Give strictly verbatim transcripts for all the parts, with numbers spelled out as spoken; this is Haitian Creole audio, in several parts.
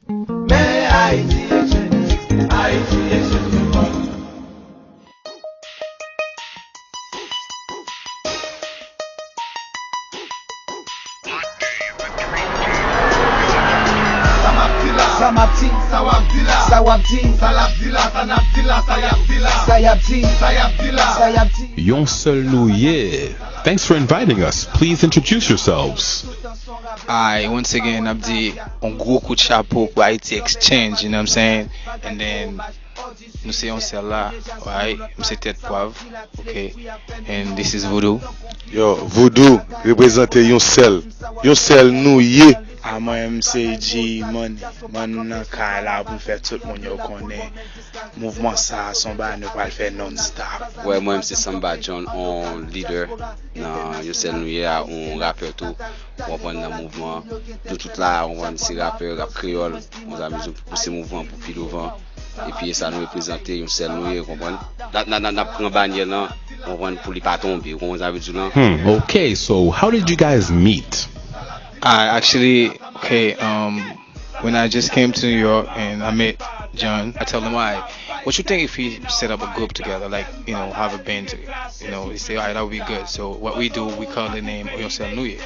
Men Haiti Exchange, Haiti Exchange Report. Sa m ap di la, sa m ap di, sa w ap di la, sa w ap di, sa l ap di la, sa n ap di la, sa y ap di la, sa y ap di, sa y ap di la, sa y ap di. Yon sèl nou ye. Thanks for inviting us. Please introduce yourselves. Ay, once again, n ap di yon gwo kout chapo pou Haiti Exchange, you know what I'm saying? And then, nou se yon sèl la, right? M se Tèt Pwav, ok? And this is Voodoo. Yo, Voodoo reprezante yon sèl. Yon sèl nou ye. A mwen, m se G Money. Mwen nan kay la pou m fè tout moun yo konnen mouvman sa a se yon bagay nou pral fè non-stop. Wè, mwen, m se Samba John, on leader nan Yon Sèl Nou Ye a, on rapè tou. Ou konprann, nan mouvman. Nou tout la, ou konprann, se rapè, rap kreyòl. Ou konprann, nou pouse mouvman pou pi douvan. Epi e sa nou reprezante, yon sèl nou ye, ou konprann. N ap, n ap, n ap, n ap pran banyè lan, ou konprann, pou li pa tonbe, ou konprann sa m vle di w lan. Hmm, okay, so how did you guys meet? I actually, okay, um, when I just came to New York and I met John, I tell him, "All right, what you think if we set up a group together, like, you know, have a band together?" You know, he said, "All right, that would be good." So what we do, we call the name Yon Sèl Nou Ye.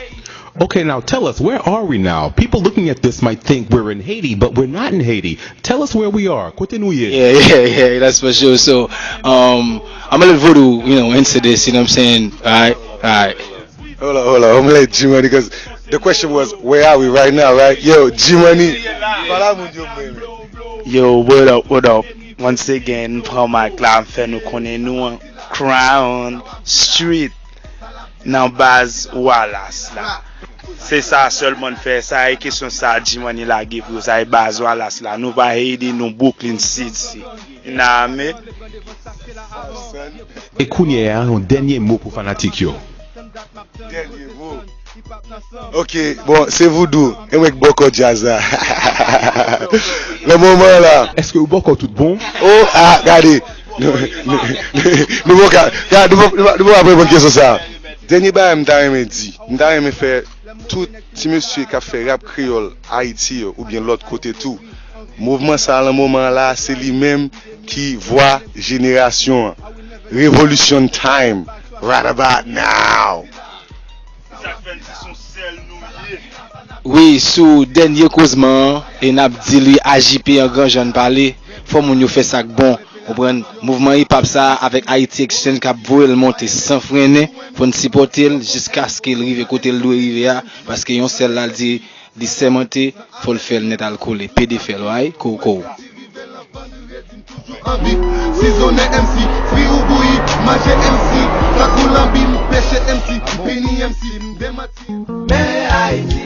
Okay, now tell us, where are we now? People looking at this might think we're in Haiti, but we're not in Haiti. Tell us where we are. Kote nou ye? Yeah, yeah, yeah, that's for sure. So, um, I'm gonna let Voodoo, you know, answer this, you know what I'm saying? All right, all right. Hold on, hold on. I'm gonna let G Money, 'cause the question was, where are we right now, right? Yo, G Money. Pale a moun yo, baby. Yo, what up, what up? Once again, m pran mic la, m fè nou konnen nou an Crown Street, nan baz Wallace la. Se sa sèlman n fè, sa e kesyon sa G Money lage pou yo, sa e baz Wallace la. Nou pa Haiti, nou Brooklyn City. Name. E kounye a, yon dènye mo pou fanatik yo. Dènye mo. Ok, bon, se Voodoo. E mwen k bòkò djaz la. Nan moman la. Èske ou bòkò tout bon? Oh, ah, gade. Nou, nou, nou, nou poko, gade, nou poko, nou poko ap reponn kesyon sa a. Dènye bagay m ta renmen di, m ta renmen fè tout ti mesye k ap fè rap kreyòl Ayiti yo, oubyen lòt kote tou. Mouvman sa a, nan moman an la, se li menm ki vwa jenerasyon an. Revolution time, right about now. Wi, sou dènye kozman an, e n ap di li A J P an gran jan n pale, fò moun yo fè sa k bon. Konprann? Mouvman hip hop sa a avèk Haiti Exchange k ap voye l monte san frennen, fò n sipòte l jiskaske l rive kote l dwe rive a, paske yon sèl la l di li sèmante, fò l fè l nèt al kole. P D fè l, right? Koko. Anvi sizonnen M C, fri ou bouyi, manje M C, tankou lanbi m peche M C, m pini M C, m demanti. Men Ayiti,